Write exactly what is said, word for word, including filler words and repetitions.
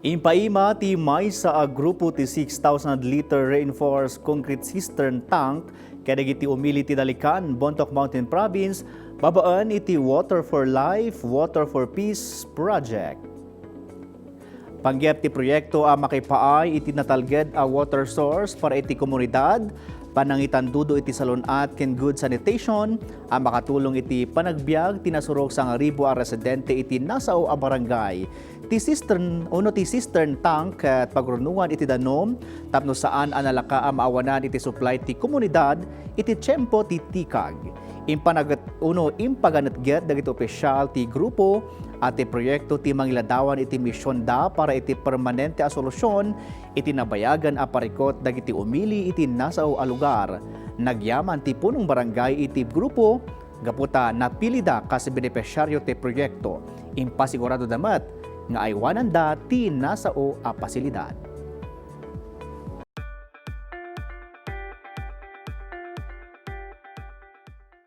Impaima ti maysa a grupo ti six thousand liter reinforced concrete cistern tank kadagiti umili ti Dalikan, Bontoc Mountain Province, babaen iti Water for Life, Water for Peace project. Panggep ti proyekto a makipaay iti natalged a water source para iti komunidad, panangitandudo iti salun-at ken good sanitation a makatulong iti panagbiag ti nasurok sangaribu a residente iti nasao a barangay. Ti cistern uno ti cistern tank ket pagrunoan iti danum tapno saan a nalaka a maawanan iti supply ti komunidad iti tiempo ti tikag. Impanaget uno impaganetget dagiti opisyal ti grupo a ti proyekto ti mangiladawan iti misionda para iti permanente a solusion iti nabayagan a parikut dagiti umili iti nasao a lugar. Nagyaman ti punong barangay iti grupo gapu ta napilida kas benepisyaryo ti proyekto. Impasiguradada met nga aywananda ti nasao a pasilidad.